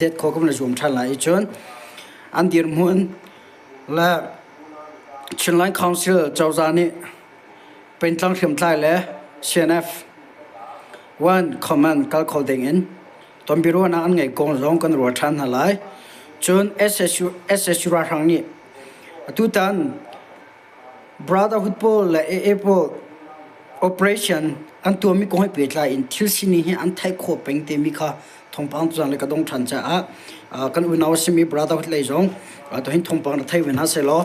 Det kho kan zuam ṭhan lai i cun an dirhmun le Chinland Council cozah nih pengtlang hriamtlai le CNF one command kal kho ding in tonbiaruahnak an ngeih kong zong kan ruah ṭhan hna lai. Cun SSU SSU ralhrang nih atutan Brotherhood pawl le AA pawl operation an tuahmi kong he pehtlai in thil sining hi an theih khawh peng timi kha thawngpang tuzaan le ka dong ṭhan caah kan unau a simi Brotherhood lei zong tuhin thawngpang na thei ve hna sehlaw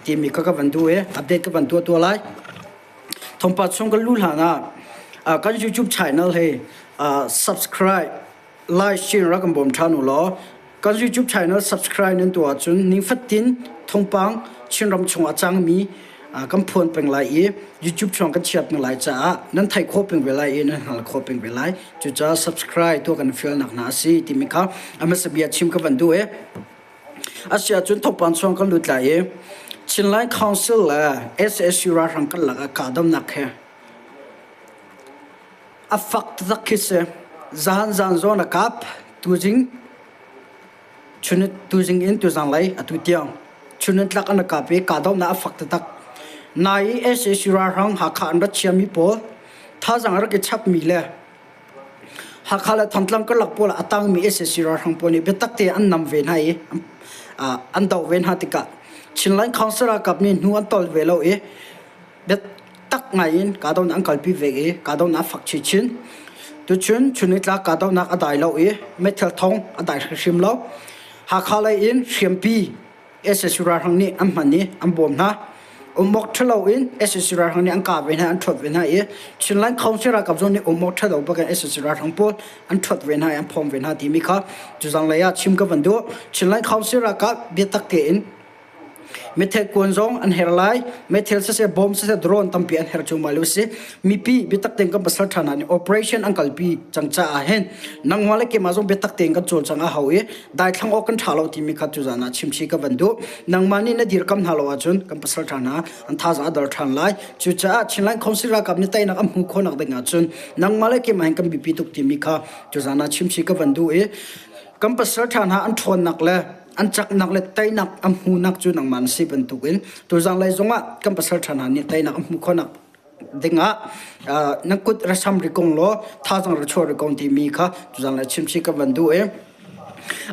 timi kha ka van duh i update ka van tuah tuah lai. Thawngpang chung kan luh hlan ah kan YouTube channel hi subscribe Live stream rak kan bawm ṭhan u law kan YouTube channel subscribe nan tuah ahcun nifatin thawngpang Chinram chungah cangmi kan phuan peng lai i YouTube chung kan chiat peng lai caah nan theih khawh peng ve lai i nan hngal khawh peng ve lai. Cucaah subscribe tuah kan fialnak hna a si timi kha a hmasa bia chim ka van duh i a si ahcun thawngpang chung kan lut lai i Chinland Council le SSU ralhrang kan lakah kahdohnak he A fak taktak khi si. Zahan zan zawn a kap. Tuzing chun tuzing in tuzang lei atu tiang chun tlak an kap i kahdohnak a fak taktak. Nai i sac ralhrang Hakha an rat chiami pawl thazaang a rak i chapmi le Hakha le Thantlang karlak pawl ah a tangmi sac ralhrang pawl nih biatak te an nam ve hna i an doh ve hna tikah Chinland Council ralkap nih hnu an tol ve lo i biatak ngaiin kahdohnak an kalpi ve i kahdohnak a fak chinchin. Tuchun chunitlak kahdohnak a dai lo i meithal thong a dai hrimhrim lo. Hakha lei in hriampi sac ralhrang nih an hman i an bawm hna. Umawk ṭhalo in sac ralhrang nih an kah ve hna an ṭhuat ve hna i Chinland Council ralkap zong nih umawk ṭhalo bakin sac ralhrang pawl an ṭhuat ve hna i an phawm ve hna timi kha tuzanglei ah chim ka van duh. Chinland Council ralkap biatak tein Meithal kuan zong an her lai. Meithal siseh, bom siseh, drone tampi an her cuahmah lio si. Mipi biatak tein kan pasal ṭha hna nih operation an kalpi cang caah hin nangmah le keimah zong biatak tein kan cawlcang a hau i daithlang awk kan ṭha lo timi kha tuzaan ah chimchih ka van duh. Nangmah nih na dirkam hna lo ahcun kan pasal ṭha hna an thazaang a dor ṭhan lai. Cucaah Chinland Council ralkap nih teinak an hmuh khawhnak ding ahcun nangmah le keimah hin kan biapi tuk timi kha tuzaan ah chimchih ka van duh i kan pasal ṭha hna an ṭhawnnak le an caknak le teinak an hmuhnak cu nangmah na si bantukin tuzang lei zongah kan pasal ṭha hna nih teinak an hmuh khawhnak dingah na kut rasam ri kong law thazang ra chuah ri kong timi kha tuzang lei chimchih ka van duh i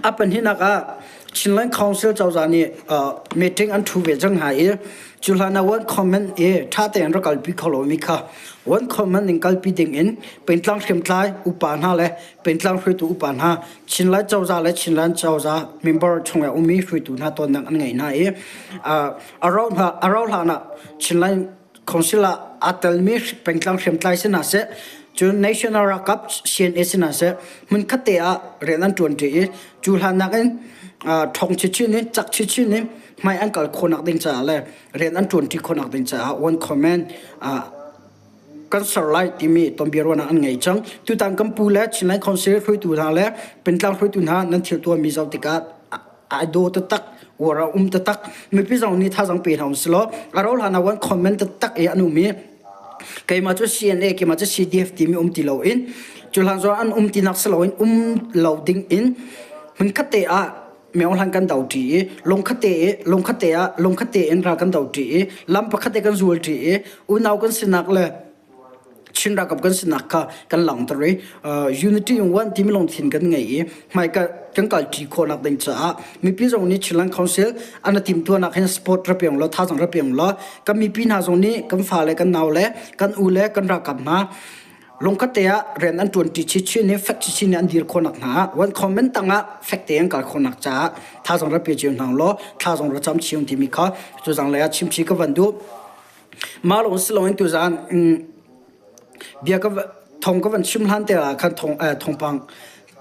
a pahnihnak ah Chinland Council cozah nih meeting an ṭhu ve cang hna i cu hlan ah one comment i ṭha tein rak kalpi kho lomi kha one comment in kalpi ding in pengtlang hriamtlai upa hna le pengtlang hruaitu upa hna Chinland cozah le Chinland cozah member chung ah ummi hruaitu hna tonnak an ngeih hna i a rauh hlan ah Chinland Council ah aa telmi pengtlang hriamtlai si hna seh, cun National ralkap CNA si hna seh, hmunkhat te ah rian an ṭuanṭi i cu hlan nakin ṭhawng chinchin in cak chinchin in hmai an kal khawhnak ding caah le rian an ṭuanṭi khawhnak ding caah one comment kan ser lai timi tonbiaruahnak an ngei cang. Tutan kan pu le Chinland Council hruaitu hna le Pintlang hruaitu hna nan thil tuahmi zoh tikah ai daw taktak uar a um taktak mipi zong nih thazang pe hna usih law a rauh hlan ah wan comment taktak i an um i keimah cu CNA keimah cu CDF timi um ti loin cu hlan zong an um tinak si loin um lo ding in hmunkhat te ah myohlan kan do ṭi i lungkhat te i lungkhat te ah lungkhat tein ral kan do ṭi i lam pakhat te kan zul ṭi i unau kan sinak le Chin ralkap kan sinak kha kan langhter i unity in one timi lungthin kan ngei i hmai kan kal ṭi khawhnak ding caah mipi zong nih Chinland Council an timtuahnak hin support ra piang law thazang ra piang law kan mipi hna zong nih kan fale kan nau le kan u le kan ralkap hna Lungkhat te ah rian an ṭuanṭi chinchin i fek chinchin in an dir khawhnak hna ah one comment tangah fek tein kal khawhnak caah thazaang rak pe cio hna law thazaang ra cam chiung timi kha tuzang lei ah chimchi ka van duh. Mah lawng si loin tuzaan bia ka thong ka van chim hlan te ah khan thong thongpang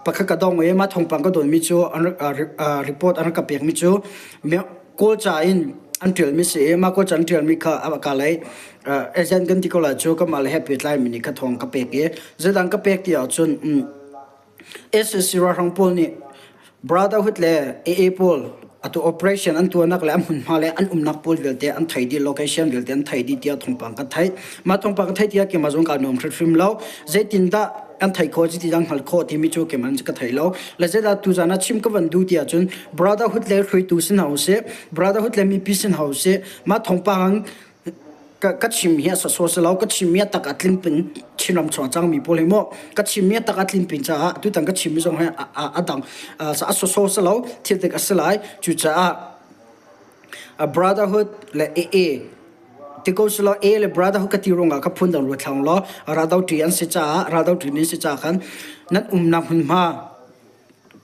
pakhat ka dong i mah thongpang ka donmi cu an report an rak ka pekmi cu Kawlca in an ṭialmi si i mah Kawlca an ṭialmi kha a ka lei agent kan ti ko lai cu kanmah le he pehtlaimi nih kha thawng ka pek i zeidang ka pek ti ahcun SAC ralhrang pawl nih Brotherhood le AA pawl atu operation an tuahnak le an hmunhma le an umnak pawl vialte an thei dih location vialte an thei dih tiah thawngpang kan theih. Mah thawngpang ka theih tiah keimah zong kaa nuam hrimhrim lo. Zeitindah? an thei khawh zeitindah an hngalh khawh timi cu keimah ka thei lo. Le zeidah tuzan ah chim ka van duh ti ahcun Brotherhood le hruaitu si hna usih, Brotherhood le mipi si hna usih, mah thawngpang ka chim hi a sawsawh si lo, ka chim mi a tak a tlin pin Chinram chung a cangmi pawl hi mu ka chim mi a tak a tlin pin caah tutan ka chim mi zong hi a dang a sawsawh si lo, thil dik a si lai. Cucaah Brotherhood le AA ti ko selaw A le Brotherhood ka ti ruangah ka phun dang ruat hlah law raldo ṭi an si caah raldo ṭi nan si caah khan nan umnak hmunhma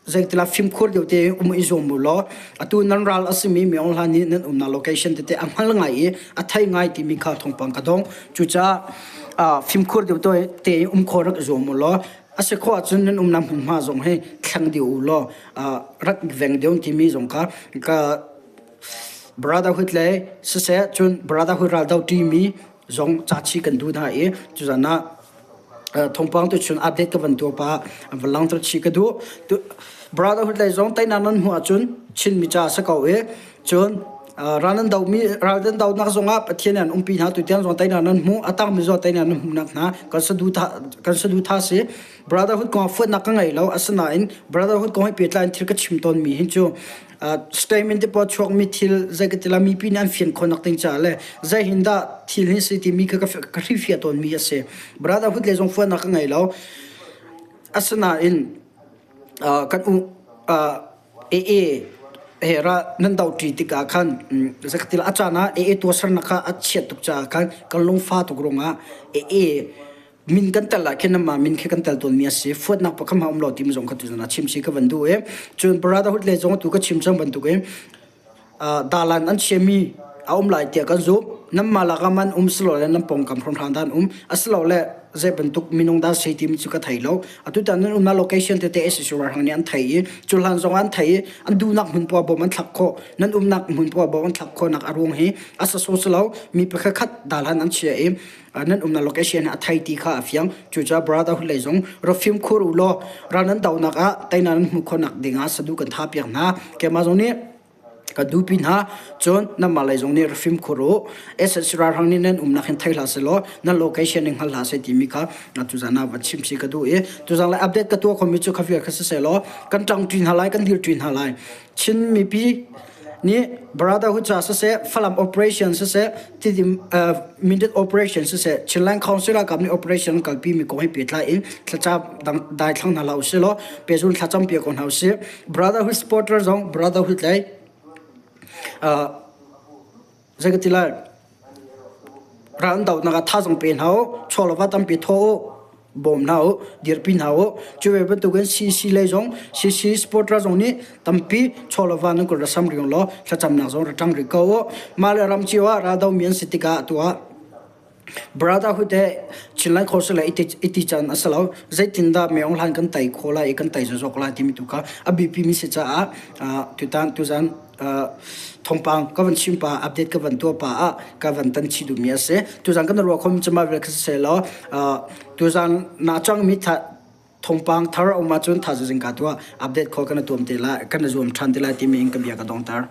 zeitilah fimkhur deuh tein um i zuam u law atu nan ral a simi mi Aung Hlan nih nan umnak location tete a hngal ngai i a thei ngai timi kha thawngpang ka dong. Cucaah fimkhur deuh tein um khawh rak i zuam u law a si khawh ahcun nan umnak hmunhma zong hi thleng dih u law rak veng deuh timi zong kha ka Brotherhood le siseh cun Brotherhood raldo ṭimi zong cachi kan duh hna i cuzan ah thawngpang tu chun update ka van tuah pah van langhter chih ka duh. Brotherhood lei zong teinak nan hmuh ahcun Chinmi ca a si ko i cun ral nan domi ral nan donak zongah Pathian nih an umpi hna tutiang zong teinak nan hmuh a tangmi zong teinak nan hmuhnak hna kan saduhthah kan saduhthah si. Brotherhood kong ah fuatnak ka ngei lo asinain Brotherhood kong he pehtlai in thil ka chim tawnmi hi cu statement te pawl chuakmi thil zei ka ti la mipi nih an fian khawhnak ding caah le zei hin dah thil hi si timi kha ka hrilhfiah tawnmi a si. Brotherhood le zong fuatnak ka ngei lo. Asinain kan u AA he ra nan do ṭi tikah khan zei ka ti la a caan ah AA tuahsernak kha a chiat tuk caah khan kan lungfa tuk ruangah AA min kan tel ah khin amah min khi kan tel tawnmi a si. Fuatnak pakhat hmanh um lo timi zong kha tuzan ah chim si ka van duh i cun brotherhood le zong atu ka chim cang bantuk in dalan an chiami a um lai tiah kan zumh. Nanmah lakah man um silole nan pawngkam hramhram dah an um asilole zei bantuk minung dah si timi cu ka thei lo. Atu tan nan umnak location tete SSU ralhrang nih an thei i cu hlan zong an thei i an duhnak hmun poah bawm an thlak khawh. Nan umnak hmun poah bawm an thlak khawhnak a ruang hi a sasaw si lo. Mi pakhat khat dalan an chia i nan umnak location a thei ti kha a fiang. Cucaah brotherhood lei zong rak fimkhur u law ral nan donak ah teinak nan hmuh khawhnak ding ah sadu kan tha piak hna. Keimah zong nih ka duhpi hna. Cun nanmah lei zong nih rak fimkhur u. SSC ralhrang nih nan umnak hin thei hlah selaw nan location in hngal hlah seh timi kha tuzan ah van chim si ka duh i tuzan lai update ka tuah khomi cu kha vial kha si selaw kan ṭangṭi hna lai kan dirṭi hna lai. Chin mipi nih Brotherhood ca siseh, Falam operation siseh, Tidim Mindat operation siseh, Chinland Council ralkap nih operation an kalpi mi kong he pehtlai in thlacam dang daithlang hna hlah usih law pehzul thlacam piak ko hna usih. Brotherhood supporter zong Brotherhood lei zei ka ti lai ral an dohnak ah thazaang pe hna u, chawlava tampi thawh u, bawm hna u, dirpi hna u. Cu ve bantukin CC lei zong CC supporter zong nih tampi chawlava nan kut ra sam ring law thlacamnak zong ra ṭang rih ko u. Mah le ram cio ah raldo mi an si tikah atu ah Brotherhood he Chinland Council le iti can a si lo. Zeitindah Meong Hlan kan tei khawh lai i kan tei zawk lai timi tu kha a biapi mi si caah tutan tuzan thawngpang ka van chim pa update ka van tuah pa ah ka van tan chih duhmi a si. Tuzan kan ruah khom cuma vel kha si law tuzan na cangmi thawngpang thar a um ahcun thaizing ka tuah update khawh kan tuam te lai kan zuam than te lai timi in ka bia ka dongter.